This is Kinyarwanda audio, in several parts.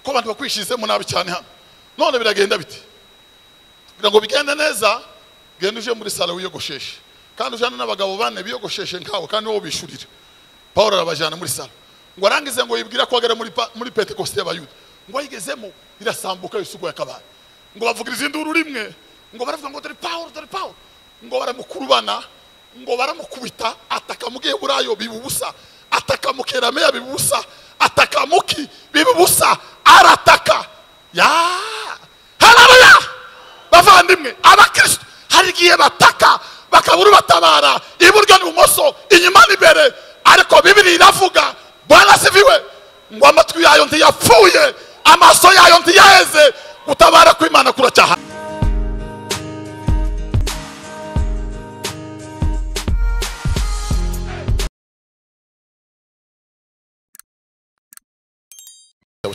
Ko abantu bakwishizemo nabi cyane hano. None biragenda bite? Kugira ngo bigende neza, genda uje muri salo wiyogosheshe. Kandi ujana n'abagabo bane biyogosheshe nkawe kandi wowe bishurira. Paul arabajana muri salo. Ngo arangize ngo yibwira ko agera muri Pentecoste y'Abayuda. Ngo ayigezemo irasambuka yusugo yakabaye. Ngo bavugiriza induru rimwe, ngo baravuga ngo dore Paul, dore Paul. Ngo baramukurubana, ngo baramukubita, ataka mu Giheburayo bibubusa, ataka mu Kerameya bibubusa, ataka muki bibubusa, arataka. Ya! Haleluya! Bavandimwe, abakristo hari igihe bataka bakabura batabara iburyo n'ibumoso, inyuma n'imbere, ariko Bibiliya iravuga Bwana asifiwe, ngo amatwi yayo ntiyapfuye, amaso yayo ntiyaheze, gutabara kw'Imana kuracyaha.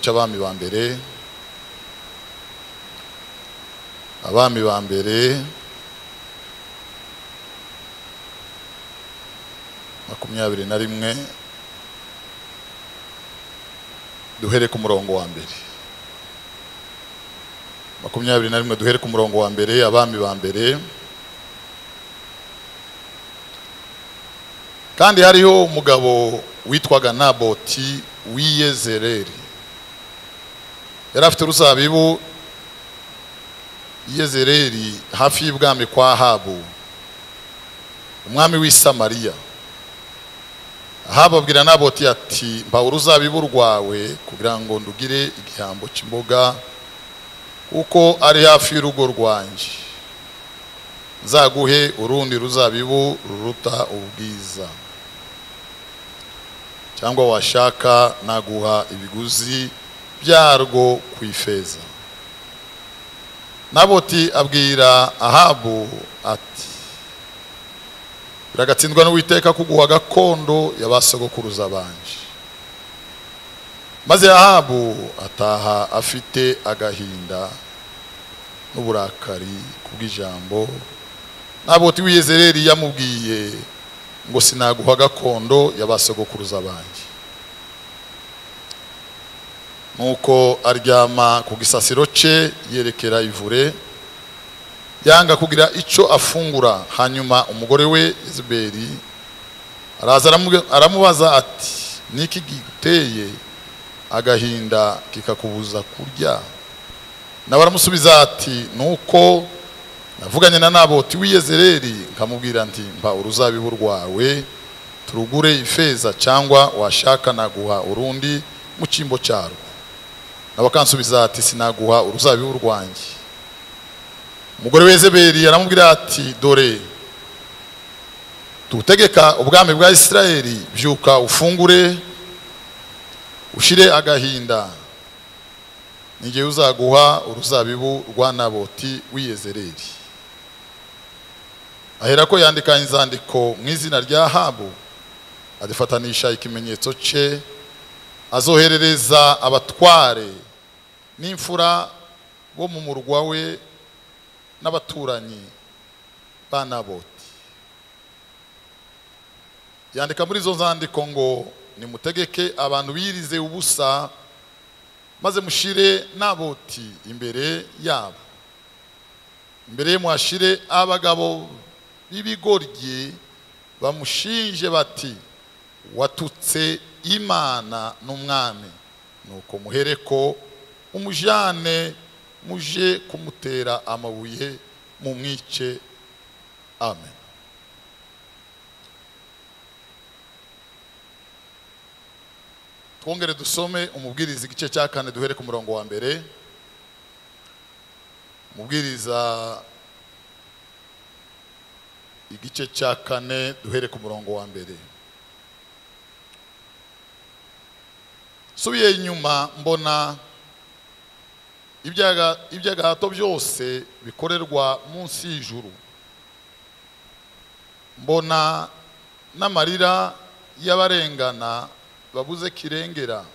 Cy'abami ba mbere, abami ba mbere 21, duhere ku murongo wa mbere. 21 duhere ku murongo wa mbere, abami ba mbere. Kandi hariho umugabo witwaga Naboti w'Iyezereli. Yari afite uruzabibu Yezereli hafi y'ibwami kwa Ahabu, umwami w'i Samariya. Ahabu abwira Naboti ati mpa uruzabibu rwawe kugira ngo ndugire igihambo cy'imboga, kuko ari hafi y'urugo rwanjye, nzaguhe urundi ruzabibu ruruta ubwiza, cyangwa washaka naguha ibiguzi byarwo ku ifeza. Naboti abwira Ahabu ati biragatsindwa n'Uwiteka kuguha gakondo y'abasogokuruza banje. Maze Ahabu ataha afite agahinda n'uburakari kubw'ijambo Naboti w'Iyezereli yamubwiye ngo sinaguha gakondo y'abasogokuruza banje. Nuko aryama ku gisasiro cye yerekera ivure, yanga kugira icyo afungura. Hanyuma umugore we Yezebeli araza aramubaza ati niki giteye agahinda kikakubuza kurya? Nawe aramusubiza ati nuko navuganye na Naboti w'Iyezereli nkamubwira nti mpa uruzabibu rwawe turugure ifeza, cyangwa washaka naguha urundi mu cyimbo cyarwo. Nawe akansubiza ati sinaguha uruzabibu rwanjye. Umugore w'Yezebeli aramubwira ati dore tutegeka ubwami bwa Isirayeli, byuka ufungure ushire agahinda, n'igihe uzaguha uruzabibu rwa Naboti w'Iyezereli. Aherako yandika inzandiko mu izina rya Ahabu, adifatanisha ikimenyetso cye, azoherereza abatware n'imfura bo mu murwa we n'abaturanyi ba Naboti. Yandika muri izo nzandiko ngo nimutegeke abantu birize ubusa, maze mushire Naboti imbere yabo. Imbere ye muhashire abagabo b'ibigoryi bamushinje bati watutse Imana n'umwami. Nuko muhereko umujane muje kumutera amabuye mumwice. Amen. Twongere dusome umubwiriza igice cya 4 duhere ku murongo wa mbere. Umubwiriza igice cya 4 duhere ku murongo wa mbere. Subiye inyuma mbona ibyagahato byose bikorerwa munsi y'ijuru, mbona n'amarira y'abarengana babuze kirengera.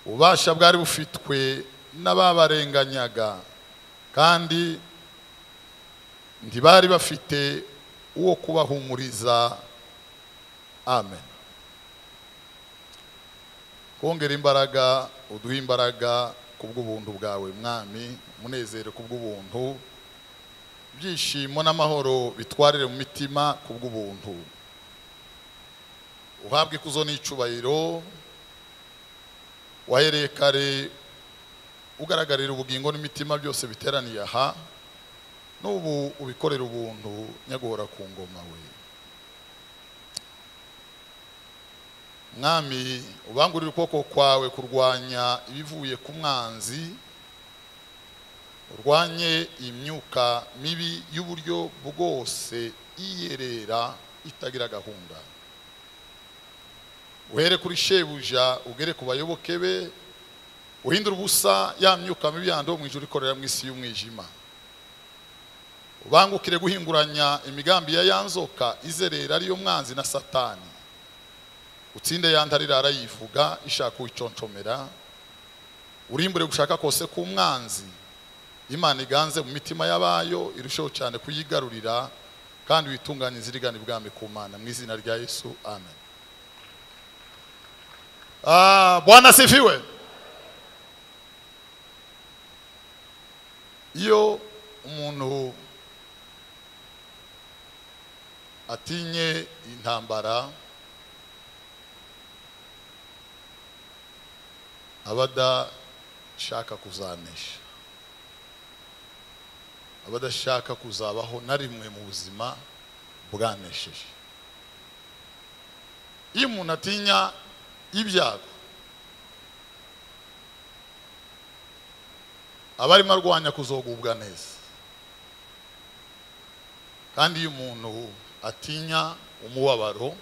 Ububasha bwari bufitwe n'ababarenganyaga, kandi ntibari bafite uwo kubahumuriza. Amen. Twongere imbaraga, uduhe imbaraga kubw'ubuntu bwawe Mwami, umunezero kubw'ubuntu, ibyishimo n'amahoro bitwarire mu mitima kubw'ubuntu. Uhabwe ikuzo n'icubahiro, wahereye kare ugaragarira ubugingo n'imitima byose biteraniye aha, n'ubu ubikorera ubuntu nyaguhora ku ngoma we. Mwami, ubangurire ukuboko kwawe kurwanya ibivuye ku mwanzi, urwanye imyuka mibi y'uburyo bwose iyerera itagira gahunda. Uhere kuri shebuja ugere ku bayoboke be, uhindure ubusa ya myuka mibi yandi mu ijuru ikorera mu isi y'umwijima. Ubangukire guhinguranya imigambi ya yanzoka izerera ariyo mwanzi na Satani. Utsinde yantarira arayivuga ishaka uwiconcomera. Urimbure gushaka kose k'umwanzi. Imana iganze mu mitima y'abayo irusheho cyane kuyigarurira, kandi witunganye inzira ibwami ku Mana, mu izina rya Yesu, amen. Bwana asifiwe. Iyo umuntu atinye intambara aba adashaka kuzanesha, aba adashaka kuzabaho na rimwe mu buzima bwanesheje. Iyo umuntu atinya ibyago aba arimo arwanya kuzogubwa neza. Kandi iyo umuntu atinya umubabaro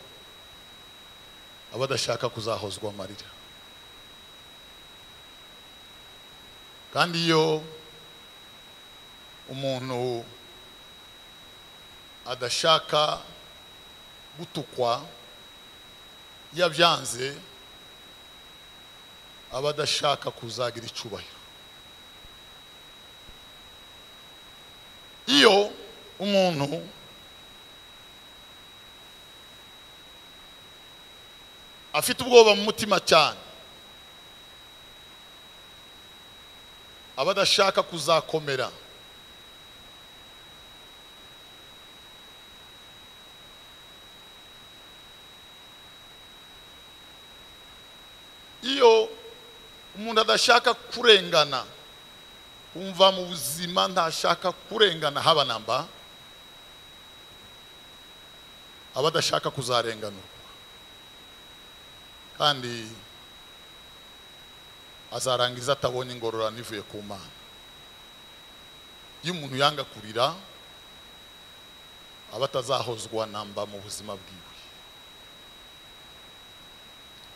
aba adashaka kuzahozwa amarira. Kandi iyo umuntu adashaka gutukwa yabyanze aba adashaka kuzagira icubahiro. Iyo umuntu afite ubwoba mu mutima cyane aba adashaka kuzakomera. Iyo umuntu adashaka kurengana, kumva mu buzima ntashaka kurengana haba namba, aba adashaka kuzarenganurwa, kandi azarangiza atabonye ingororano ivuye ku Mana. Iyo umuntu yanga kurira aba atazahozwa namba mu buzima bwiwe.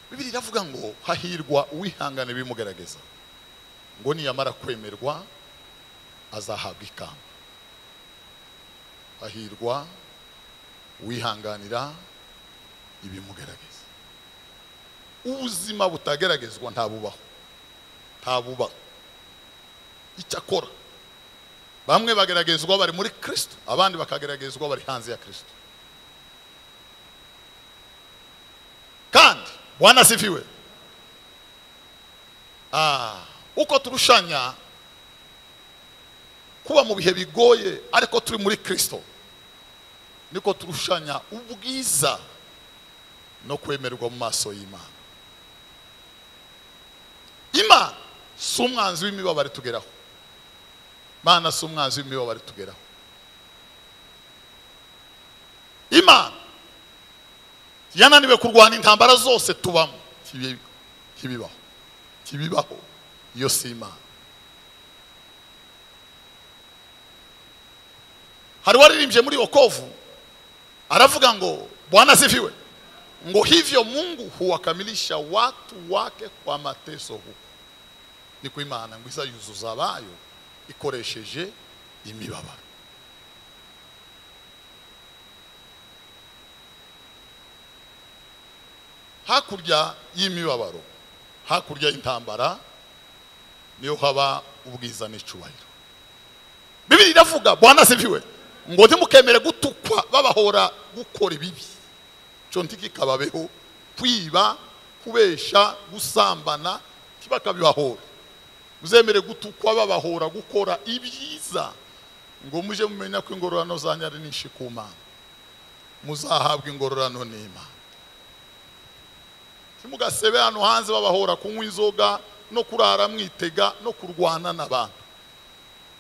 Bibiliya iravuga ngo hahirwa uwihangana bimugerageza, ngo niyamara kwemerwa azahabwa ikamba. Hahirwa uwihanganira ibimugerageza. Ubuzima butageragezwa ntabubaho, ntabubaho. Icyakora bamwe bageragezwa bari muri Kristo, abandi bakageragezwa bari hanze ya Kristo. Kandi Bwana asifiwe. Uko turushanya kuba mu bihe bigoye ariko turi muri Kristo, niko turushanya ubwiza no kwemerwa mu maso y'Imana. Imana si umwanzi w'imibabaro tugeraho. Imana si umwanzi w'imibabaro tugeraho. Imana yananiwe kurwana intambara zose tubamo, kibibaho, kibibaho. Iyo si Imana. Hari waririmbye muri wokovu aravuga ngo Bwana asifiwe, ngo hivyo Mungu huwakamilisha watu wake kwa mateso huko. Niko Imana ngo izayuzuza abayo ikoresheje imibabaro. Hakurya y'imibabaro, hakurya y'intambara, niyo haba ubwiza n'icubahiro. Bibiliya iravuga Bwana asifiwe, ngo ntimukemere gutukwa babahora gukora ibibi, cyo ntikikababeho kwiba, Kubesha, gusambana, kibakabibahora. Muzemere gutukwa babahora gukora ibyiza ngo muje mumenya ko ingororano zanyu ari nyinshi ku Mana. Muzahabwa ingororano n'Imana. Ntimugasebe hano hanze babahora kunywa inzoga no kurara mwitega no kurwana n'abantu.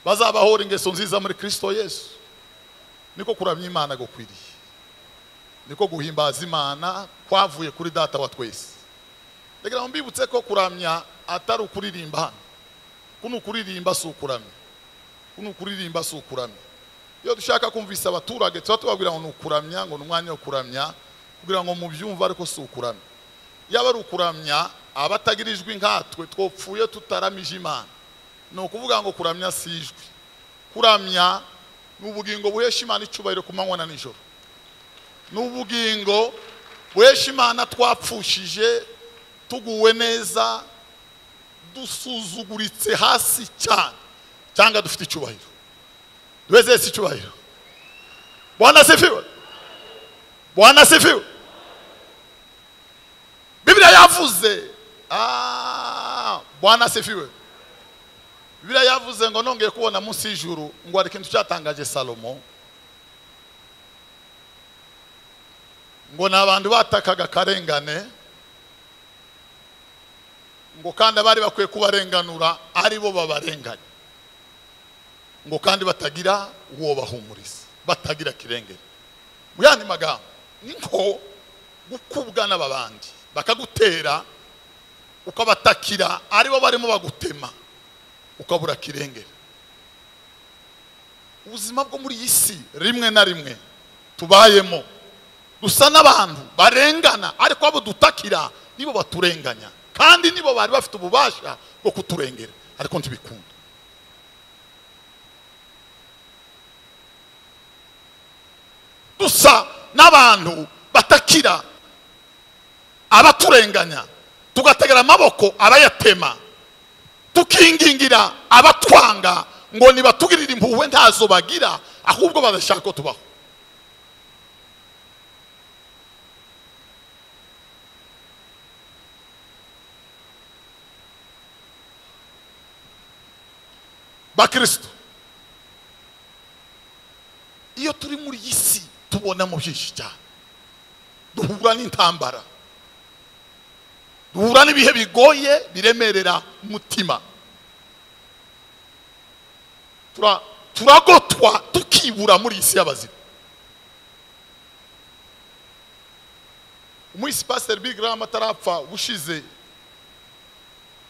Bazabahora ingeso nziza muri Kristo Yesu. Niko kuramya Imana gukwiriye. Niko guhimbaza Imana kwavuye kuri data wa twese. Ndagira ngo mbibutse ko kuramya atari ukuririmba hano. Kuno kuririmba si ukuramya. Kuno kuririmba si ukuramya. Iyo dushaka kumvisa abaturage tuba tubabwira ngo ni ukuramya, ngo ni umwanya wo kuramya, kugira ngo mubyumve, ariko si ukuramya. Yaba ari ukuramya abatagira ijwi nkatwe twopfuye tutaramije Imana. Ni ukuvuga ngo kuramya si ijwi. Kuramya ni ubugingo buhesha Imana icyubahiro ku manywa na nijoro. Ni ubugingo buhesha Imana twapfushije, tuguwe neza, dusuzuguritse hasi cyane, cyangwa dufite icyubahiro. Duheze icyubahiro. Bwana asifiwe. Bwana asifiwe. Biblia yavuze, Bwana asifiwe. Biblia yavuze ngo nongeye kubona munsi y'ijuru ngo hari ikintu cyatangaje Salomo, ngo n'abantu batakaga karengane, ngo kandi abari bakwiye kubarenganura ari bo babarenganya, ngo kandi batagira uwo bahumuriza, batagira kirengera. Mu yandi magambo niko gukubwa n'ababandi bakagutera ukabatakira ari bo barimo bagutema ukabura kirengera. Ubuzima bwo muri iyi si rimwe na rimwe tubayemo dusa n'abantu barengana, ariko abo dutakira nibo baturenganya, kandi nibo bari bafite ububasha bwo kuturengera, ariko ntibikunda. Dusa n'abantu batakira abaturenganya, tugategera amaboko abayatema, tukingingira abatwanga ngo nibatugirira impuhwe ntazo bagira, ahubwo badashaka ko tubaho. Bakristo, iyo turi muri iyi si tubonamo byinshi cyane. Duhura n'intambara, duhura n'ibihe bigoye biremerera umutima, turagotwa tukibura muri isi y'abazima. Umuisi Pastor Big Graham atarapfa ubushize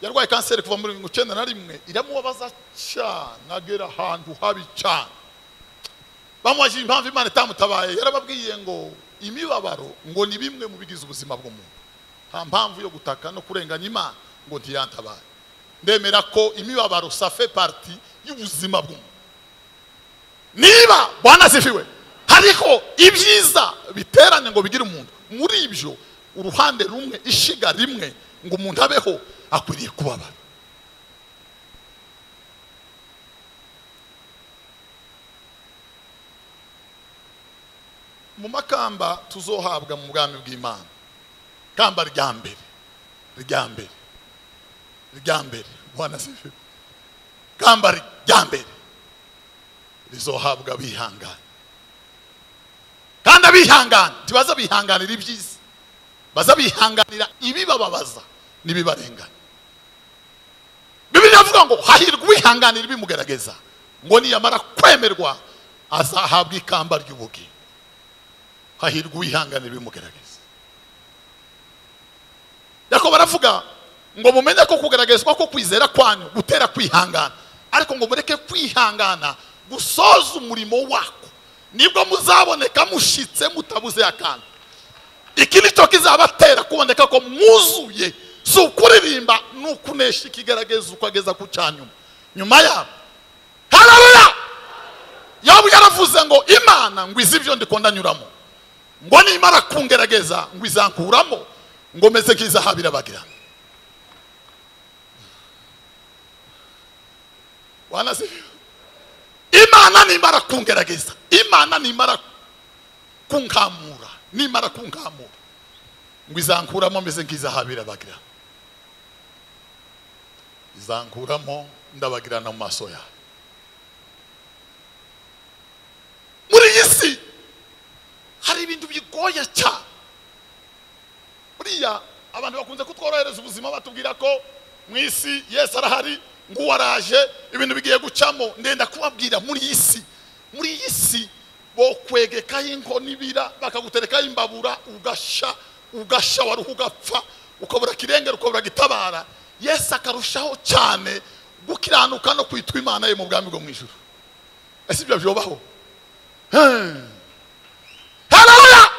yarwaye kanseri kuva muri 1991, iramubabaza cyane, agera ahantu habi cyane. Bamubajije impamvu Imana itamutabaye, yarababwiye ngo imibabaro ngo ni bimwe mu bigize ubuzima bw'umuntu. Nta mpamvu yo gutaka no kurenganya Imana ngo ntiyantabaye. Ndemera ko imibabaro ça fait partie y'ubuzima bw'umuntu. Niba Bwana asifiwe, hariho ibyiza biteranye ngo bigire umuntu, muri ibyo uruhande rumwe, ishiga rimwe ngo umuntu abeho akwiriye kubabara. Mu makamba tuzohabwa mu bwami bw'Imana, kamba rya mbere, rya mbere, rya mbere, Bwana asifiwe, kamba rya mbere rizohabwa abihangana. Kandi abihangana ntibaza bihanganira ibyiza, baza bihanganira ibibababaza n'ibibarenganya. Bibiliya ivuga ngo hahirwa uwihanganira ibimugerageza, ngo niyamara kwemerwa azahabwa ikamba ry'ubugingo. Hahirwa uwihanganira ibimugerageza. Yakobo aravuga ngo mumenye ko kugeragezwa ko kwizera kwanyu gutera kwihangana, ariko ngo mureke kwihangana gusoza umurimo wako, nibwo muzaboneka mushitse mutabuze akantu. Iki nicyo kizabatera kuboneka ko mwuzuye, si ukuririmba ni ukunesha ikigerageza ukageza ku cyanyuma. Nyuma yabo, haleluya, Yobu yaravuze ngo Imana ngo izi ibyo ndiko ndanyuramo, ngo nimara kungerageza ngo izankuramo, ngo meze nk'izahabu irabagirana. Bwana asifiwe. Imana nimara kungerageza, Imana nimara kunkamura, nimara kunkamura, Ngo izankuramo meze nk'izahabu irabagirana, izankuramo ndabagirana mu maso yawe. Muri iyi si hari ibintu bigoye cyane. Buriya abantu bakunze kutworohereza ubuzima, batubwira ko mu isi Yesu arahari, ngo waraje ibintu bigiye gucamo. Ndenda kubabwira, muri iyi si bo kwegekaho inkoni ibira, bakaguterekaho imbabura, ugasha waruhu ugapfa, ukabura kirengera, ukabura gitabara. Yesu akarushaho cyane gukiranuka no kwitwa Imana ye mu bwami bwo mu ijuru. Ese ibyo byobaho? Haleluya!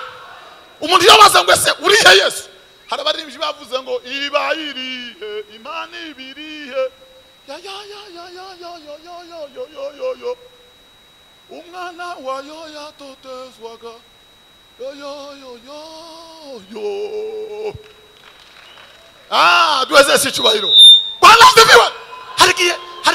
Umuntu yabaza ngo ese urihe Yesu? Hari abaririmbyi bavuze ngo iba irihe, Imana ibirihe, ya ya ya ya ya ya ya ya ya ya ya ya, umwana wayo yatotezwaga, yo yo yo yo yo. Ah, duweze si cyubahiro. Bwana asifiwe. Hari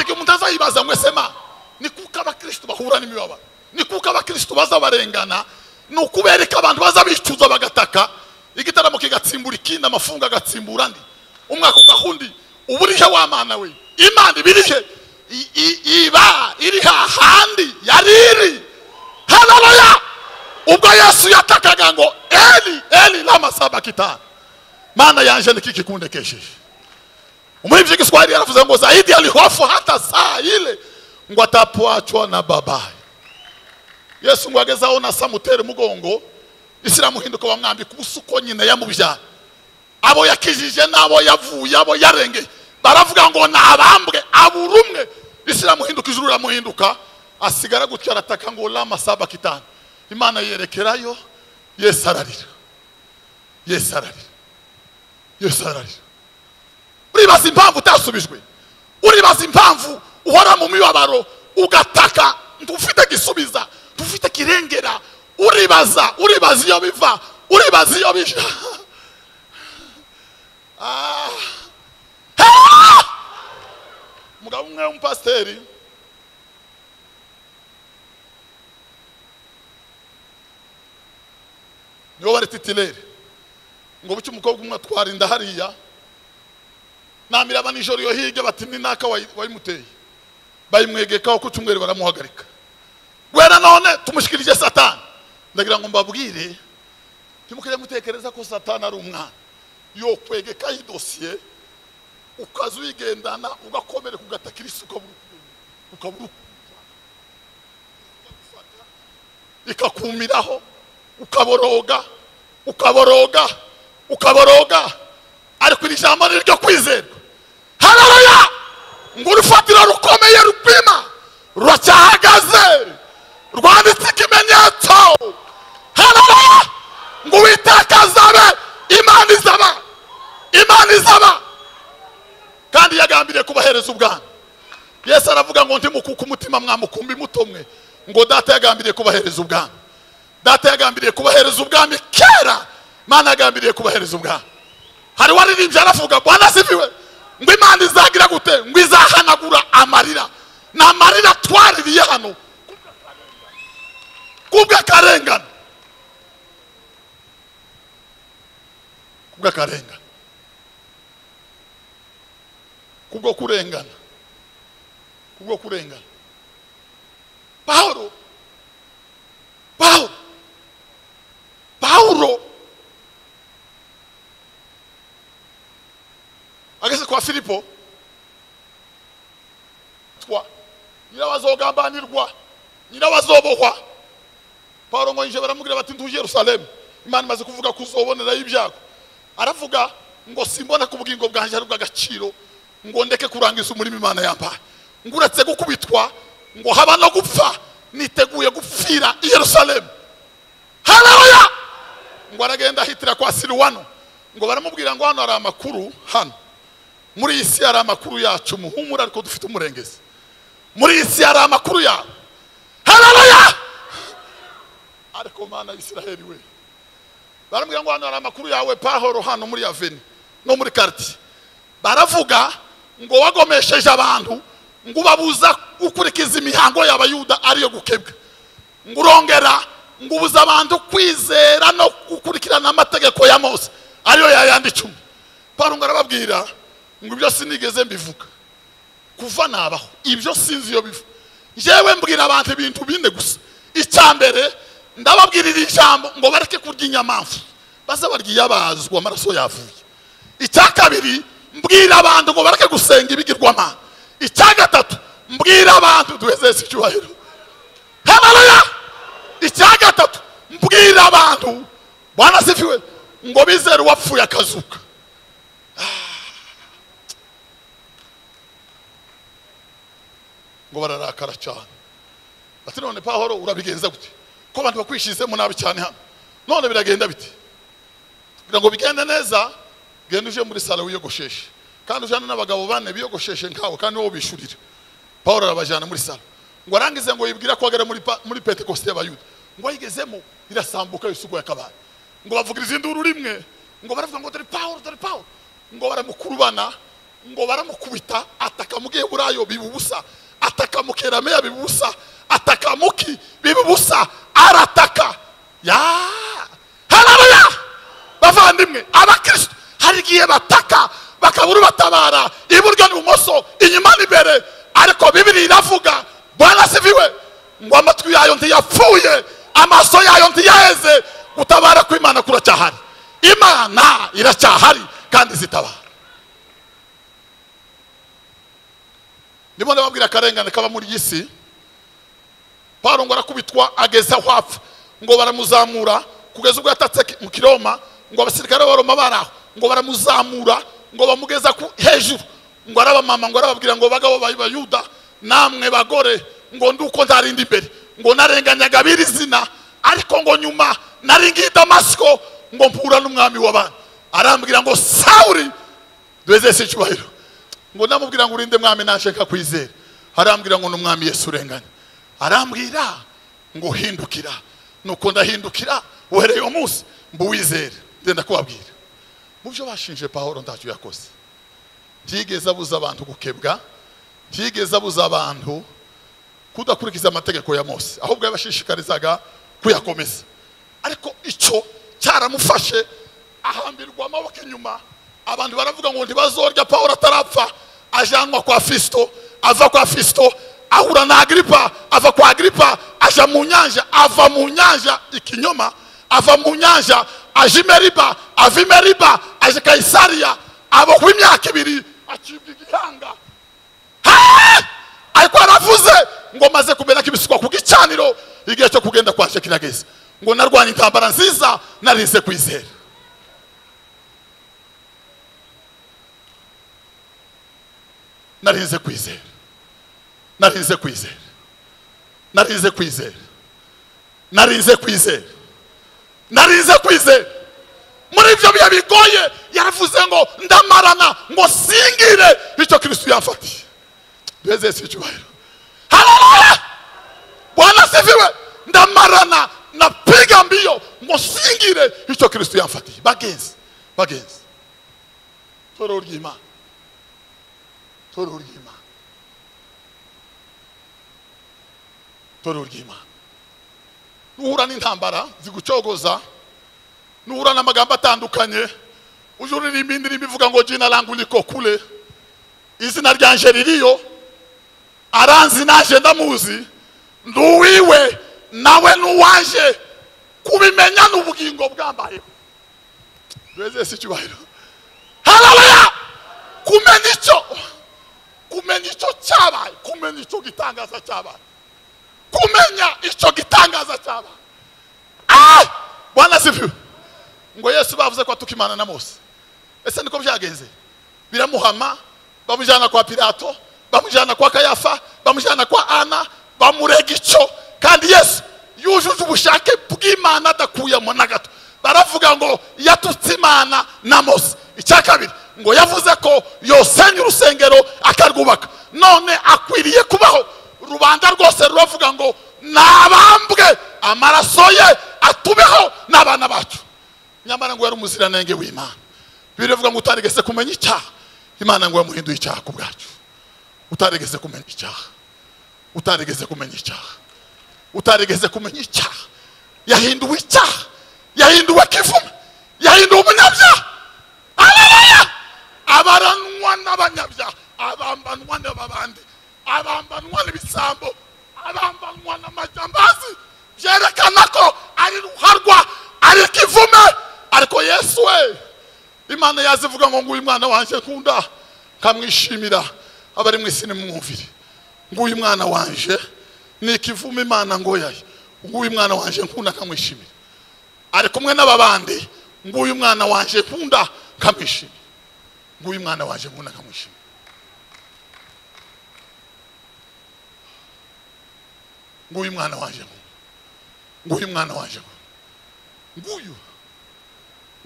igihe umuntu azayibaza ngo ese ma ni kuko abakristo bahura n'imibabaro, ni kuko abakristo bazabarengana, ni ukubereka abantu bazabicuza bagataka, igitaramo kigatsimbura ikindi, amafunga agatsimbura andi, umwaka ugahundi. Uburihe wa Mana we? Imana ibirihe? Iba iri hahandi yari iri. Haleluya! Ubwo Yesu yatakaga ngo Eli Eli lama sabakitani, Mana yanje niki kikundekesheje. Umurivyi Kiswahili yaravuze ngo zaidi alihofu hata saa ile ngo atapoachwa na babaye. Yesu ngo agezaho na samutere mugongo, isiramuhinduka bamwambika ubusuko nyina yamubyara. Abo yakijije nabo yavuye, abo yarengeye, baravuga ngo nabambwe aburumwe. Isiramuhinduka, ijuru ramuhinduka, asigara gutya arataka ngo lama sabakitani. Imana yerekerayo, Yesu ararira, Yesu ararira, Yesu ararira. Uribaza impamvu utasubijwe, uribaza impamvu uhora mu mibabaro ugataka, ntufite gisubiza, ntufite kirengera. Uribaza iyo biva, uribaza iyo bija. Umugabo umwe w'umupasiteri niwe wari titilere, ngo buke umukobwa umwe atwara inda hariya, namiraba nijoro iyo hirya bati ni naka wayimuteye, bayimwegekaho ku cyumweru baramuhagarika. Wera none tumushikirije Satani. Ndagira ngo mbabwire, ntimukajye mutekereza ko Satani ari umwana. Yo kwegeka idosiye ukaza uyigendana, ugakomereka, ugatakira isuka, ukabura ikakumiraho, ukaboroga ukaboroga ukaboroga. Ariko iri jambo ni ryo kwizerwa. Haleluya! Ngo urufatiro rukomeye rupima ruracyahagaze, rwanditse ikimenyetso. Haleluya! Ngo Uwiteka azabe, Imana izaba, Imana izaba. Kandi yagambiriye kubahereza ubwami. Yesu aravuga ngo ntimukuke umutima mwamukumbi mutomwe, ngo data yagambiriye kubahereza ubwami. Data yagambiriye kubahereza ubwami kera, Mana yagambiriye kubahereza ubwami. Hari waririmbye aravuga Bwana asifiwe, ngo Imana izagira gute? Ngo izahanagura amarira. Na amarira twaririye hano kubw'akarengane, kubw'akarengane, kubwo kurengana, kubwo kurengana. Paulo ageze kwa Filipo, twa nyirabazogambanirwa, nyirabazobohwa. Paulo ngo yinje baramubwira bati ntuje Yerusalemu, Imana imaze kuvuga kuzobonera ibyago. Aravuga ngo simbona ku bugingo bwanjye ari ubw'agaciro, ngo ndeke kurangiza umurimo Imana yampaye, ngo uretse gukubitwa ngo haba no gupfa, niteguye gupfira i Yerusalemu. Haleluya! Ngo aragenda ahitira kwa Siluwano, ngo baramubwira ngo hano hari amakuru, hano muri iyi si hari amakuru yacu, muhumura ariko dufite umurengezi. Muri iyi si hari amakuru yawe. Haleluya! Ariko Mana Isiraheli we, baramubwira ngo hano hari amakuru yawe Pahoro, hano muri aveni no muri quartier. Baravuga ngo wagomesheje abantu, ngo ubabuza gukurikiza imihango y'Abayuda ariyo gukebwa, ngo urongera ngo ubuza abantu kwizera no gukurikirana amategeko ya Mose. ariyo yayandi 10. Paulo ngo arababwira ngo ibyo sinigeze mbivuga kuva nabaho, ibyo sinzi iyo biva. Jewe mbwira abantu ibintu bine gusa. Icyambere ndababwirira ijambo ngo bareke kurya inyamamfu, baza barya iyabazwa amaraso yavuye. Icya kabiri mbwira abantu ngo bareke gusenga ibigirwamana. Icya gatatu mbwira abantu duheze icyubahiro. Haleluya! Icya gatatu mbwira abantu, Bwana sifiwe, ngo bizere uwapfuye akazuka. Ngo bararakara cyane. Bati none Pawulo urabigenza gute? Ko abantu bakwishizemo nabi cyane hano. None biragenda bite? Kugira ngo bigende neza, genda uje muri salo wiyogosheshe. Kandi ujana n'abagabo bane biyogosheshe nkawe kandi wowe bishurira. Pawulo arabajana muri salo. Ngo arangize ngo yibwira ko agera muri Pentekoste y'Abayuda. Ngo ayigezemo irasambuka yusugo yakabaye. Ngo bavugiriza induru rimwe, ngo baravuga ngo dore Pawulo, dore Pawulo. Ngo baramukurubana, ngo baramukubita, ataka mugiye burayo bibubusa, ataka mukerameya bibubusa, ataka muki bibubusa, arataka. Ya! Haleluya! Bavandimwe, abakristo hari igihe bataka bakabura batabara iburyo n'ibumoso, inyuma n'imbere, ariko Bibiliya iravuga, Bwana sifiwe, ngo amatwi yayo ntiyapfuye, amaso yayo ntiyaheze, gutabara kw'Imana kuracyahari. Imana iracyahari kandi zitabara. Ndimo ndababwira akarengane kaba muri iyi si. Paulo ngo arakubitwa ageze aho apfa, ngo baramuzamura kugeza ubwo yatatse mu Kiroma, ngo abasirikare b'Abaroma baraho, ngo baramuzamura ngo bamugeza ku hejuru, ngo arabamama, ngo arababwira ngo bagabo b'Abayuda namwe bagore, ngo nduko ntarinda imbere, ngo narenganyaga biri zina, ariko ngo nyuma naringiye Damasiko ngo mpura n'umwami w'abantu, arambwira ngo Sawuli duheze icyubahiro. Ngo namubwira ngo urinde mwami naje nkakwizera, arambwira ngo n'umwami Yesu urenganya, arambwira ngo hindukira. Nuko ndahindukira, uhereye uwo munsi mbuwizere. Ndenda kubabwira mu byo bashinje Pawulo ntacyo yakoze. Ntiyigeze abuza abantu gukebwa, ntiyigeze abuza abantu kudakurikiza amategeko ya Mose, ahubwo yabashishikarizaga kuyakomeza. Ariko icyo cyaramufashe ahambirwa amaboko inyuma, abantu baravuga ngo ntibazorya Pawulo atarapfa. Ajanwa kwa Fisto, ava kwa Fisto ahura na Agripa, ava kwa Agripa aja mu nyanja, ava mu nyanja ikinyoma, ava mu nyanja aja i Meriba, ava i Meriba aja Kaisaria, abohwa imyaka 2 acibwa igihanga. Ariko aravuze ngo maze kumena kibisukwa ku gicaniro, igihe cyo kugenda kwaje kirageze, ngo narwanye intambara nziza narize kwizera. Narize kwizera, narize kwizera, narize kwizera, narize kwizera, narize kwizera. Muri ibyo bihe bigoye yaravuze ngo ndamarana ngo singire icyo Kristo yamfatiye. Duheze icyubahiro. Haleluya! Bwana sifiwe. Ndamarana napiga mbio ngo singire icyo Kristo yamfatiye. Bagenzi, bagenzi, torero ry'Imana, torero ry'Imana, torero ry'Imana. Nuhura n'intambara zigucogoza, nuhura n'amagambo atandukanye, uje uririmba indirimbo ivuga ngo jina langu liko kule, izina ryanje ririyo, aranzi naje ndamuzi, nduwiwe nawe nuwaje, kubimenya n'ubugingo bwambayeho. Duheze icyubahiro. Haleluya! Kumenya icyo, kumenya icyo cyabaye, kumenya icyo gitangaza cyabaye, kumenya icyo gitangaza cyabaye. Ah! Bwana sifiwe. Ngo Yesu bavuze ko atukimana na Mose. Ese niko byagenze? Biramuhama, bamujyana kwa Pilato, bamujyana kwa Kayafa, bamujyana kwa Ana, bamurega icyo. Kandi Yesu yujuje ubushake bw'Imana adakuyemo na gato. Baravuga ngo yatutse Imana na Mose. Icya kabiri ngo yavuze ko yosenya urusengero akarwubaka, none akwiriye kubaho. Rubanda rwose ruravuga ngo nabambwe amaraso ye atubeho n'abana bacu. Nyamara ngo yari umuziranenge w'Imana. Biravuga ngo utarigeze kumenya icyaha, Imana ngo yamuhinduye icyaha ku bwacu. Utarigeze kumenya icyaha, utarigeze kumenya icyaha, utarigeze kumenya icyaha, yahinduwe icyaha, yahinduwe kivume, yahinduwe umunyabyaha. Haleluya! Abaranwa n'abanyabyaha, abambanwa n'ababandi, abambanwa n'ibisambo, abambanwa n'amajambazi, byerekana ko ari ruharwa, ari kivume. Ariko Yesu we, Imana yazivuga ngo nguyu mwana wanje nkunda kamwishimira, abari mu isi nimwumvire. Nguyu mwana wanje ni kivume, Imana ngo yaye, nguyu mwana wanje nkunda kamwishimira. Ari kumwe n'ababandi, nguyu mwana wanje nkunda kamwishimira, nguyu mwana wanje nkunda kamwishimira. Nguyu mwana wanje nkunda, nguyu mwana wanje nkunda, nguyu,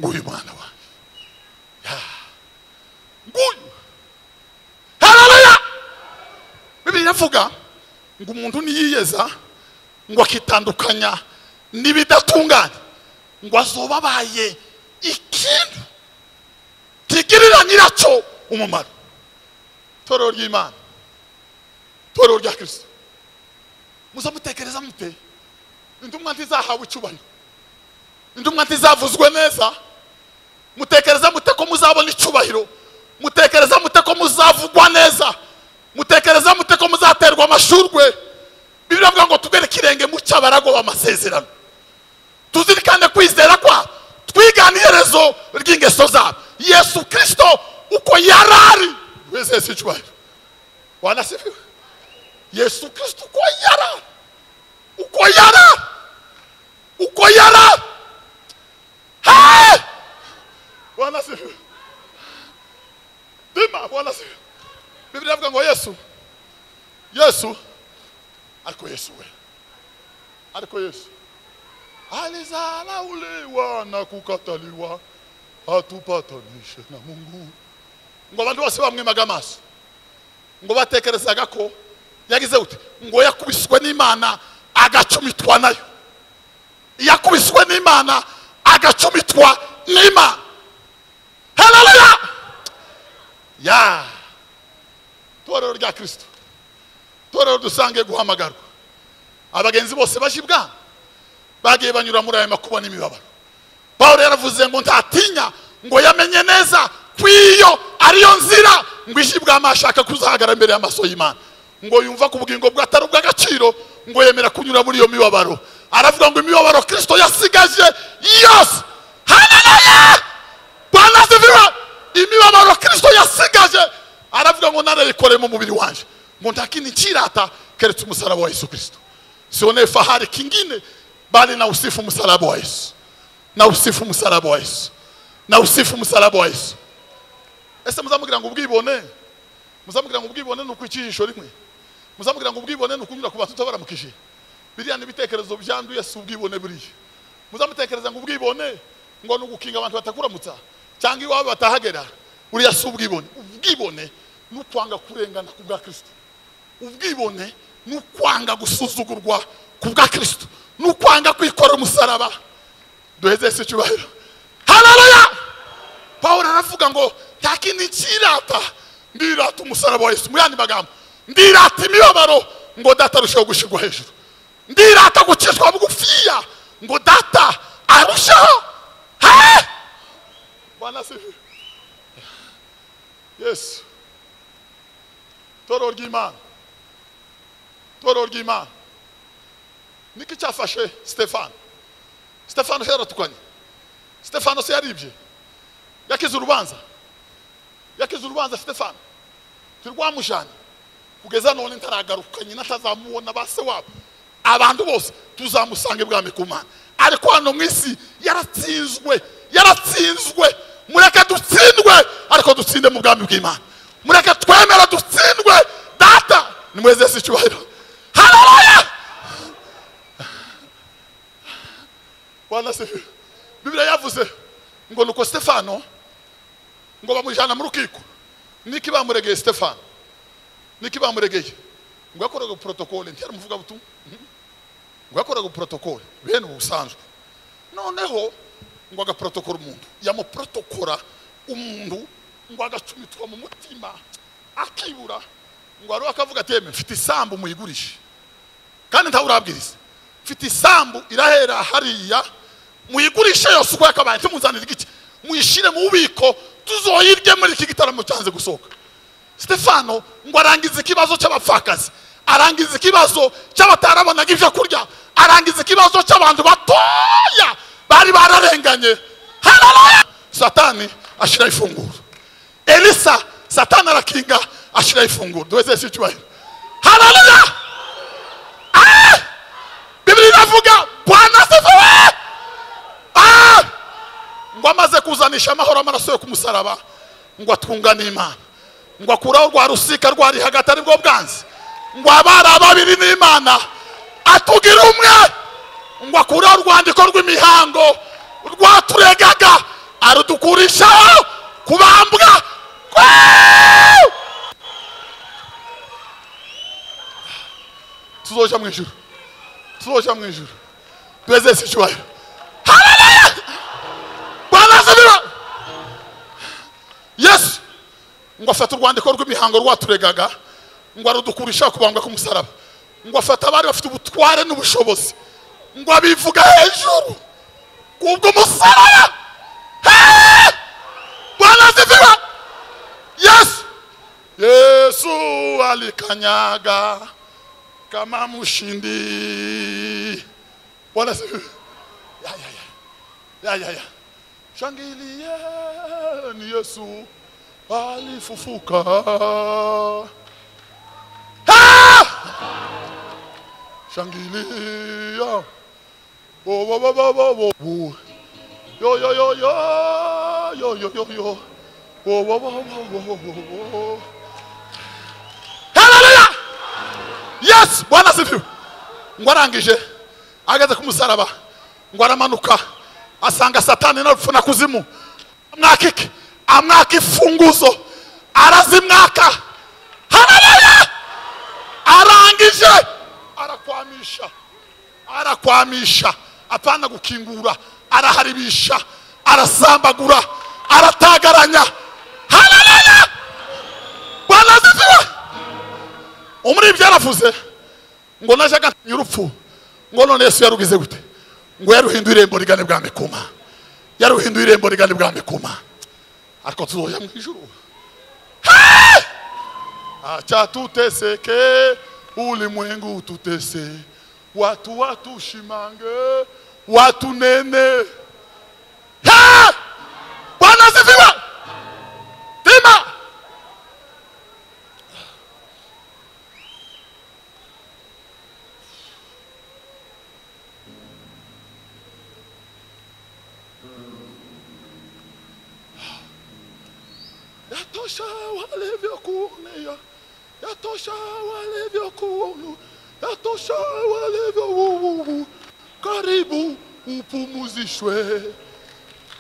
nguyu mwana wanje, ya, nguyu. Haleluya! Bibiliya iravuga ngo umuntu niyiyeza ngo akitandukanya n'ibidatunganye, ngo azoba abaye ikintu kigirira nyiracyo umumaro. Torero ry'Imana, torero rya Kristo, muzamutekereza mute? Intumwa ntizahawe icyubahiro, intumwa ntizavuzwe neza. Mutekereza mute ko muzabona icyubahiro? Mutekereza mute ko muzavugwa neza? Mutekereza mute ko muzaterwa amashurwe? Bibiliya ivuga ngo tugere ikirenge mu cy'abarago b'amasezerano, tuzirikane kwizera kwa twigana iherezo ry'ingeso zabo. Yesu Kristo uko yarari wese si icyubahiro. Wanasifiwe. Yesu Kristo uko yarari, uko yarari, uko yarari. Hey! Wanasifiwe. Dima, wanasifiwe. Bibiliya ivuga ngo Yesu, Yesu, ariko Yesu we, ariko Yesu alizalauliwa na kukataliwa atupatanishe na Mungu. Ngo abantu bose bamwimaga amaso, ngo batekerezaga ko yagize ute, ngo yakubiswe n'Imana agacumitwa nayo, yakubiswe n'Imana agacumitwa n'Imana. Haleluya! Ya torero rya Kristo, torero dusange guhamagarwa. Abagenzi bose baje ibwami bagiye banyura muri aya makuba n'imibabaro. Pawulo yaravuze ngo ntatinya, ngo yamenye neza kwiyo ariyo nzira ngo ije ibwami ashaka kuzahagarara imbere y'amaso y'Imana. Ngo yumva ku bugingo bwe atari ubw'agaciro, ngo yemera kunyura muri iyo mibabaro. Aravuga ngo imibabaro Kristo yasigaje yose. Haleluya! Bwana asifiwe. Imibabaro Kristo yasigaje, aravuga ngo narayikore mu mubiri wanje, ngo nta kindi kirata keretse umusaraba wa Yesu Kristo. Sione fahari kingine bali na usifu msalaba wa Yesu, na usifu msalaba wa Yesu, na usifu msalaba wa Yesu. Ese muzamugira ngo ubwibone, muzamugira ngo ubwibone nuko ikijisho rimwe, muzamugira ngo ubwibone nuko kunyura ku bantu utabaramukije. Biriya n'ibitekerezo byanduye, si ubwibone buriya. Muzamutekereza ngo ubwibone ngo nugukinga abantu batakuramutsa cyangwa iwabo batahagera, buriya si ubwibone. Ubwibone nukwanga kurengana ku bwa Kristo, ubwibone nukwanga gusuzugurwa ku bwa Kristo, nukwanga kwikora umusaraba. Duheze Yesu icyubahiro. Haleluya! Pawulo aravuga ngo nta kindi kirata, ndirata umusaraba wa Yesu. Mu yandi magambo, ndirata imibabaro ngo data arusheho gushyirwa hejuru, ndirata gucishwa bugufiya ngo data arusheho. He! Bwana asifiwe. Yesu, torero ry'Imana, torero ry'Imana. Niki cyafashe Stefano? Stefano yaratukanye, Stefano se yaribye, yakize urubanza, yakize urubanza Stefano turwamujana kugeza none ntaragaruka, nyina atazamubona base wabo, abantu bose tuzamusanga ibwami ku Mana. Ariko hano mu isi yaratsinzwe, yaratsinzwe. Mureke dutsindwe, ariko dutsinde mu bwami bw'Imana. Mureke twemera dutsindwe, data nimweze Yesu icyubahiro. Haleluya! Bwana asifiwe. Bibiliya yavuze ngo nuko Stefano ngo bamujana mu rukiko. Niki bamuregeye Stefano? Niki bamuregeye? Ngo yakoraga protocole, ntiyaramuvuga butu. Ngo yakoraga protocole bene ubusanzwe. Noneho ngo agaprotokora umuntu, yamuprotokora umuntu ngo agacumitwa mu mutima akibura, ngo ari akavuga ati yeme mfite isambu muyigurishe, kandi ntawurabwiriza, mfite isambu irahera hariya, muyigurishe yose uko yakabaye, ntimuzanire igice, muyishire mu bubiko Tuzoyirye muri iki gitaramo cyanze gusohoka. Stefano ngo arangize ikibazo cy'abapfakazi, arangize ikibazo cy'abatarabonaga ibyo kurya, arangize ikibazo cy'abantu batoya bari bararenganye. Haleluya! Satani ashira ifunguro. Elisa Satani arakinga ashira ifunguro. Duweze si cyubahiro. Haleluya! Ah! Biblia inavuga Bwana asifiwe. Ah! Ngo amaze kuzanisha amahoro amaraso yo kumusaraba ngo atungane Imana, ngo akuraho rwa rusika rwari hagati ari bwo bwanze, ngo abara babiri n'Imana atugira umwe, ngo akuraho rwandiko rw'imihango rwaturegaga arudukurishaho kubambwa. Tuzoja mu ijuru, tuzoja mu ijuru. Tweze si cyubahiro. Haleluya! Bwana asifiwe. Yesu ngo afata urwandiko rw'imihango rwaturegaga ngo arudukurisha kubambwa ku musaraba, ngo afata abari bafite ubutware n'ubushobozi ngo abivuga hejuru kubwo musaraba. Bwana asifiwe. Yesu Yesu alikanyaga kama mshindi. Bwana asifiwe. Ya ya ya ya ya ya. Shangilieni Yesu alifufuka. Ha! Shangilia. Oh oh oh oh oh. Yo yo yo yo yo yo yo yo. Oh oh oh oh oh. Haleluya! Yes, Bwana asifiwe. Ngo arangije ageze ku musaraba ngo aramanuka asanga Satani n'urupfu na kuzimu, amwaka iki? Amwaka ifunguzo, arazimwaka. Haleluya! Arangije arakwamisha, arakwamisha, apana gukingura, araharibisha, arasambagura, aratagaranya. Haleluya! Bwana asifiwe. Umuri byaravuze ngo najyaga urupfu ngo none Yesu yarugize gute? Ngo yaruhinduye irembo rigane bwami kuma, yaruhinduye irembo rigane bwami kuma. Ariko tuzoja mu ijuru. Acha tuteseke, ulimwengu tutese, watu watushimange, watu nene. Bwana asifiwe. Tima yatosha walivyokuonea, yatosha walivyokuona, yatosha walivyo, karibu upumuzishwe.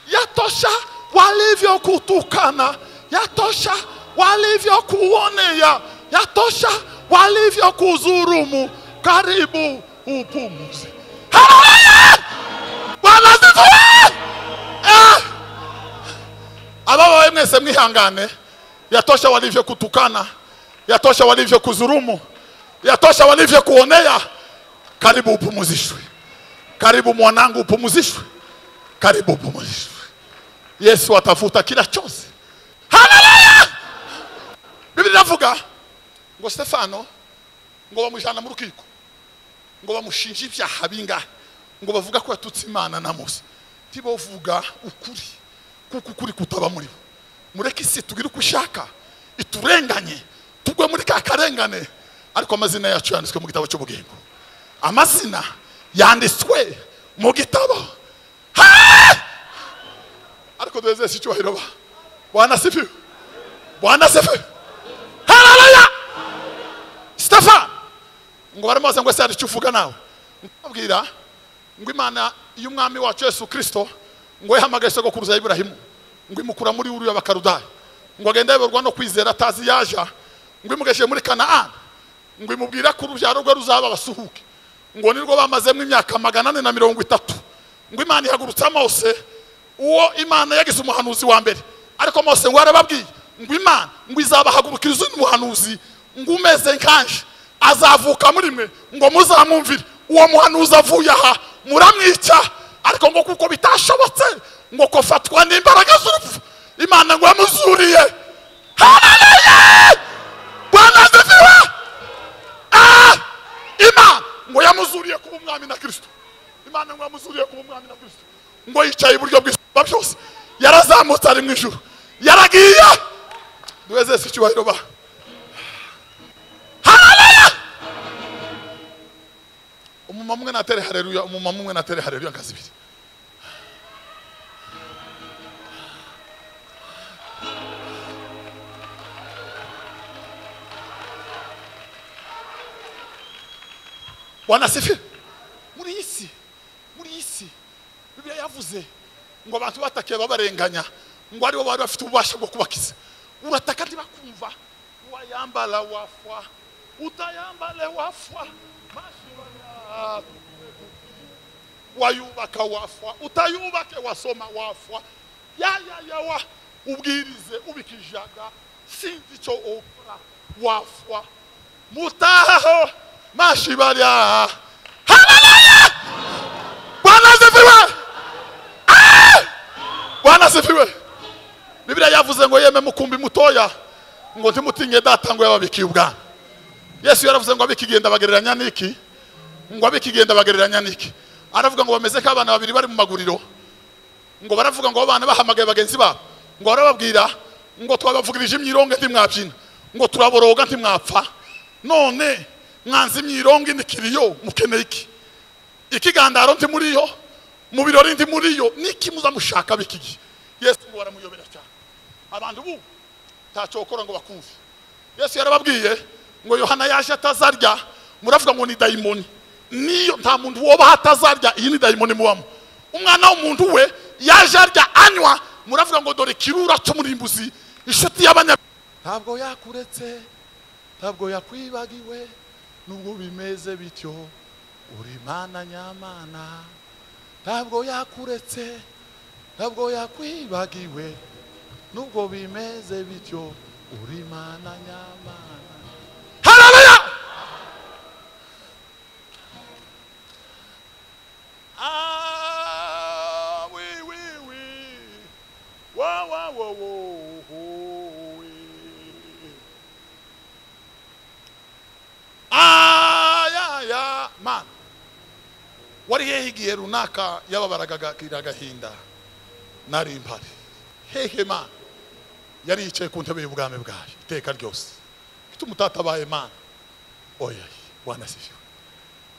Yatosha walivyokutukana, yatosha walivyokuonea, yatosha walivyokuzurumu, karibu upumuzi. Haleluya! Bwana asifiwe. Ababaye mwese mwihangane. Yatosha walivyokutukana, yatosha walivyokuzurumu, yatosha walivyokuonea, karibu upumuzishwe. Karibu mwanangu upumuzishwe, karibu upumuzishwe. Yesu atafuta kila chozi. Haleluya! Biblia inavuga ngo Stefano ngo bamujana mu rukiko, ngo bamushinja ibyaha bingahe, ngo bavuga ko yatutse Imana na Mose. Tibovuga ukuri kuko ukuri kutaba muri bo. Mureke isi tugire uko ishaka iturenganye, tugwe muri ka karengane, ariko amazina yacu yanditswe mu gitabo cy'ubugingo. Amazina yanditswe mu gitabo. Ariko duheze si cyubahiro ba. Bwana asifiwe. Bwana asifiwe. Haleluya! Stefano ngo baramubaza ngo ese hari icyo uvuga nawe? Ndababwira ngo Imana y'umwami wacu Yesu Kristo ngo yahamagaye sogokuruza Iburahimu ngo imukura muri uru y'Abakaludaya, ngo agende ayoborwa no kwizera atazi yaja, ngo imugeshe muri Kanaani, ngo imubwira ko urubyaro rwe ruzaba abasuhuke, ngo nirwo bamazemo imyaka 430, ngo Imana ihagurutsa Mose, uwo Imana yagize umuhanuzi wa mbere. Ariko Mose ngo arababwiye ngo Imana ngo izabahagurukiriza umuhanuzi ngo umeze nkanje azavuka muri mwe, ngo muzamwumvire. Uwo muhanuzi avuye aha muramwica, ariko ngo kuko bitashobotse ngo kofatwa n'imbaraga z'urupfu Imana ngo yamuzuriye. Haleluya! Bwana asifiwe. Imana ngo yamuzuriye kuba umwami na Kristo. Imana ngo yamuzuriye kuba umwami na Kristo. Ngo yicaye iburyo bw'Isumba byose. Yarazamutse ari mu ijuru. Yaragiye. Duweze si cyubahiro ba. Haleluya! Umumama umwe natere haleluya, umumama umwe natere haleluya nkazibiri. Bwana asifiwe. Muri isi Bibiliya yavuze ngo abantu batakiye babarenganya ngo aribo bari bafite ububasha bwo kubakiza. Urataka ntibakumva. Wayambala wafwa, utayambale wafwa, mashibaya wayubaka wafwa, utayubake wasoma wafwa, ya ya ya wa ubwirize ubikijaga sinzi icyo ukora wafwa, mutaho mashibaya. Haleluya! Bwana asifiwe. Bwana asifiwe. Bibiliya yavuze ngo yeme mukumbi mutoya ngo ntimutinye data ngo yababikiye ubwami. Yesu yaravuze ngo abikigenda bagereranya niki? Ngo abikigenda bagereranya niki? Aravuga ngo bameze nk'abana babiri bari mu maguriro. Ngo baravuga ngo abana bahamagaye bagenzi babo. Ngo barababwira ngo twabavugirije imyironge ntimwabyina. Ngo turaboroga ntimwapfa. None mwanze imyironge indikiriyo mukeneye iki? Ikigandaro ntimuriyo, mu birori ntimuriyo, niki muzamushaka bikigi? Yesu ngo baramuyobera cyane. Abantu bu ntacyo ngo bakumve. Yesu yarababwiye ngo Yohana yaje atazarya, muravuga ngo ni dayimoni. Niyo nta muntu woba atazarya, iyi ni dayimoni mubamo. Umwana w'umuntu we yaje arya anywa, muravuga ngo dore kirura cy'umurimbuzi, inshuti y'abanya. Ntabwo yakuretse, ntabwo yakwibagiwe, nubwo bimeze bityo uri Mana nyamana. Ntabwo yakuretse, ntabwo yakwibagiwe, nubwo bimeze bityo uri Mana nyamana. Haleluya! Ah oui oui oui, wa wa wa wo oui. Ah ya ya man. Wari hehe igihe runaka yababaraga agahinda nari impari. Hehe man. Yari yicaye ku ntebe y'ubwami bwayo iteka ryose. Kitumutatabaye man. Oya, Bwana asifiwe.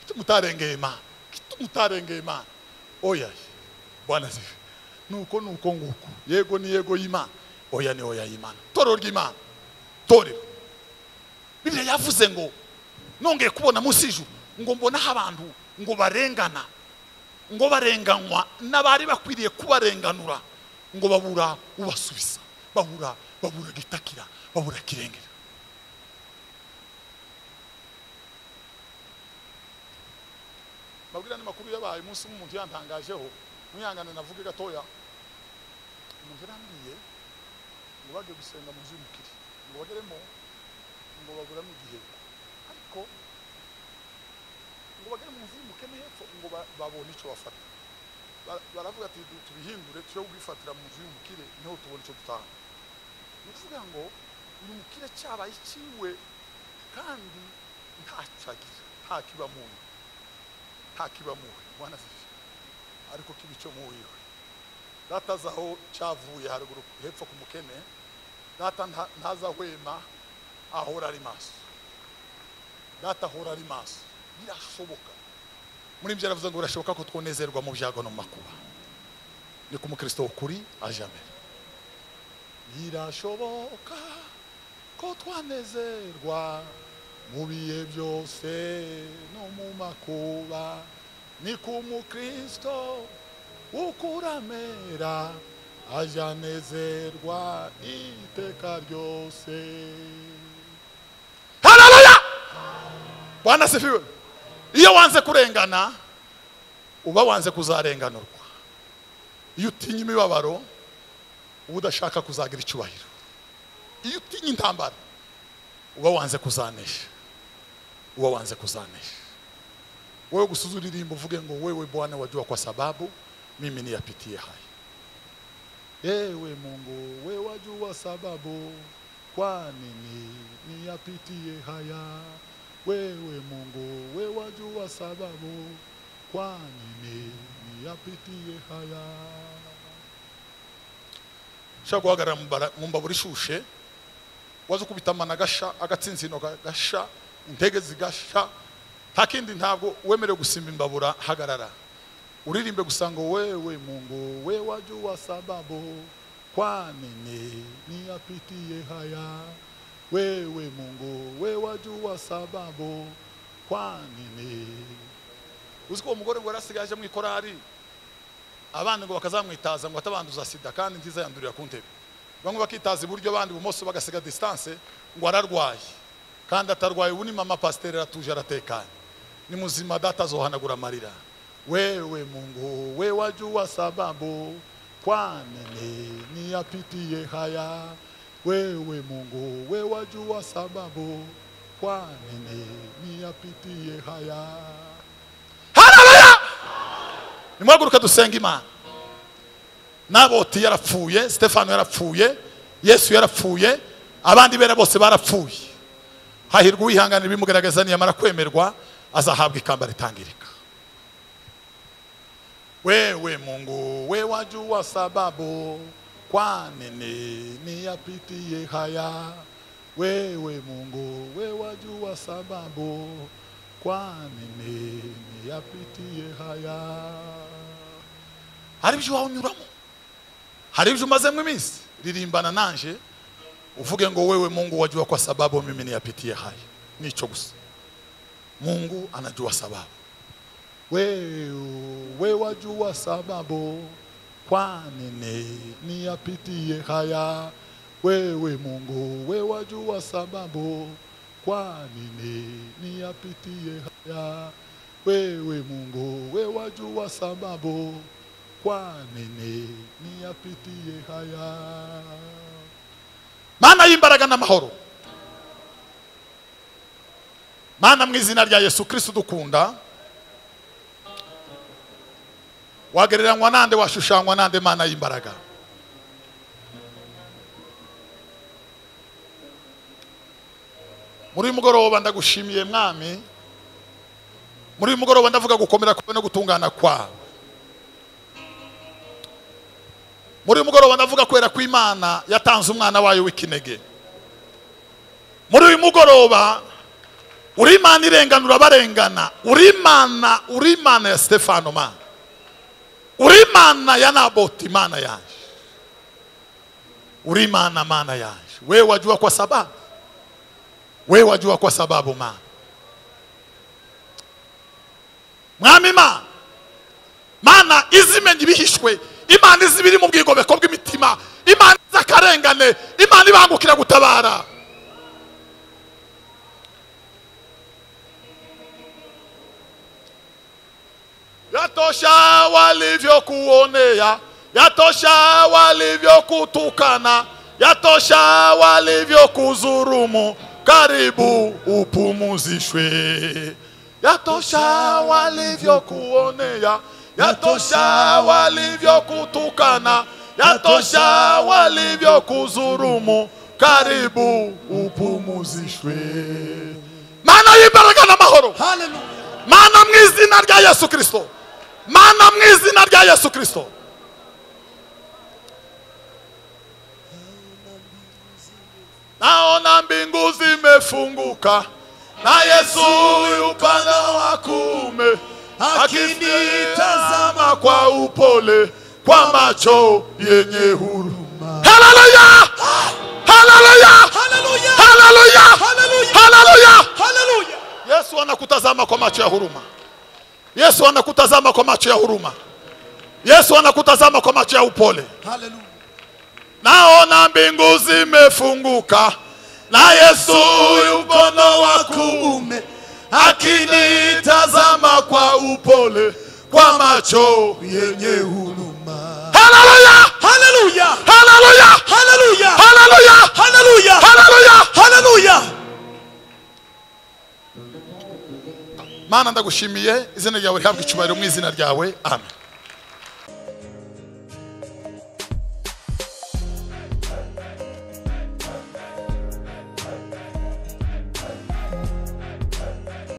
Kitumutarengeye man. Kitumutarengeye man. Oya, Bwana asifiwe. Nuko nuko nguko. Yego ni yego y'Imana. Oya ni oya y'Imana. Torero ry'Imana. Torero. Bibiliya yavuze ngo nongeye kubona munsi y'ijuru ngo mbona abantu ngo barengana, ngo barenganywa n'abari bakwiriye kubarenganura, ngo babura ubasubiza, babura gitakira, babura kirengera. Mabwira ni makuru yabaye umunsi umuntu yantangajeho, mwihangane navuge gatoya. Umuntu yarambwiye ngo bage gusenga mu nzu y'umukire, ngo bageremo ngo baguramo igiheko, ariko ngo bagere mu nzu y'umukene hepfo ngo babone icyo bafata. Baravuga ati tubihindure tujye kwifatira mu nzu y'umukire niho tubona icyo dutanga. Ni ukuvuga ngo uyu mukire cyabaye ikiwe kandi ntacyagira, ntakiba mu nda, ntakiba mu we. Bwana asifiwe. Ariko kiba icyo mu wiwe. Data azi aho cyavuye haruguru hepfo ku mukene. Data ntazahwema, ahora ari maso. Data ahora ari maso. Birashoboka. Muri ibyo yaravuze ngo birashoboka ko twonezerwa mu byago no mu makuba. Ni ku mukristo w'ukuri ajamere. Birashoboka ko twanezerwa mu bihe byose no mu makuba. Ni ku mukristo ukuramera ajanezerwa iteka ryose. Haleluya! Bwana asifiwe. Iyo wanze kurengana uba wanze kuzarenganurwa. Iyo utinya imibabaro uba udashaka kuzagira icyubahiro. Iyo utinya intambara uba wanze kuzanesha. Uba wanze kuzanesha. Wewe gusuzura irimbo uvuge ngo wewe Bwana wajua kwa sababu mimi niyapitie haya. Ewe Mungu we wajua sababu kwa nini niyapitie haya. Wewe Mungu we wajua sababu kwa nini niyapitie haya. Shaka guhagarara mu mbabura ishushe, waza kubitamana gasha, agatsinzino gasha, intege zigasha, nta kindi, ntabwo wemerewe gusimba imbabura. Hagarara uririmbe gusa ngo wewe Mungu we wajua sababu kwa nini niyapitie haya. Wewe Mungu we wajua sababu kwa nini. Uzi ko uwo mugore ngo yarasigaye aje mu ikorari, abandi ngo bakazamwitaza ngo atabanduza sida kandi ntiza yandurira ku ntebe. Bamwe bakitaza iburyo, abandi ibumoso, bagasiga distance ngo ararwaye kandi atarwaye. Ubu ni mama pasiteri, aratuje, aratekanye, ni muzima. Data azohanagura amarira. Wewe Mungu we wajua sababu kwa nini niyapitie haya. Wewe Mungu we wajua sababu kwa nini niyapitie haya. Haleluya! Nimwaguruka dusenga Imana. Naboti yarapfuye, Stefano yarapfuye, Yesu yarapfuye, abandi bera bose barapfuye. Hahirwa uwihanganira ibimugaragaza, niyamara kwemerwa azahabwa ikamba ritangirika. Wewe Mungu we wajua sababu kwa nini niyapitie haya. Wewe Mungu we wajua sababu kwa nini niyapitie haya. Hari ibyo wanyuramo, hari ibyo umazemo iminsi, ririmbana nanje uvuge ngo wewe Mungu wajua kwa sababu mimi niyapitie haya. Nicho gusa, Mungu anajua sababu. Wewe wajua sababu kwa nini niyapitie haya. Wewe Mungu we wajua sababu kwa nini niyapitie haya. Wewe Mungu we wajua sababu kwa nini niyapitie haya. Mana y'imbaraga n'amahoro, Mana, mu izina rya Yesu Kristo dukunda, wagereranywa nande, washushanywa nande, Mana y'imbaraga? Muri uyu mugoroba ndagushimiye, Mwami. Muri uyu mugoroba ndavuga gukomera kwawe no gutungana kwawe. Muri uyu mugoroba ndavuga kwera kw'Imana yatanze umwana wayo w'ikinege. Muri uyu mugoroba uri Imana irenganura barengana, uri Imana, uri Imana ya Stefano, Mana, uri Imana ya Naboti. Mana yanje, uri Imana, Mana yanje, wewe wajua kwa sababu, wewe wajua kwa sababu. Mana, Mwami Mana, Mana izimenya ibihishwe, Imana izi ibiri mu bwigomeko bw'imitima, Imana z'akarengane, Imana ibangukira gutabara. Yatosha walivyokuonea, yatosha walivyokutukana, yatosha walivyokudhulumu, karibu upumuzishwe. Yatosha walivyokuonea, yatosha walivyokutukana, yatosha walivyokudhulumu, karibu upumuzishwe. Mana y'imbaraga n'amahoro, Hallelujah. Mana, mu izina rya Yesu Kristo, Mana, mu izina rya Yesu Kristo. Naona mbingu zimefunguka na Yesu upande wa kuume akinitazama kwa upole, kwa macho yenye huruma. Haleluya! Haleluya! Hallelujah. Haleluya! Hallelujah. Haleluya! Hallelujah. Yesu anakutazama kwa macho ya huruma. Yesu anakutazama kwa macho ya huruma. Yesu anakutazama kwa macho ya upole. Hallelujah. Naona mbingu zimefunguka na Yesu mkono wa kuume akinitazama kwa upole, kwa macho yenye huruma. Haleluya! Hallelujah. Haleluya! Hallelujah. Haleluya! Hallelujah. Haleluya! Hallelujah. Mana, ndagushimiye, izina ryawe rihabwa icyubahiro, mu izina ryawe, amen.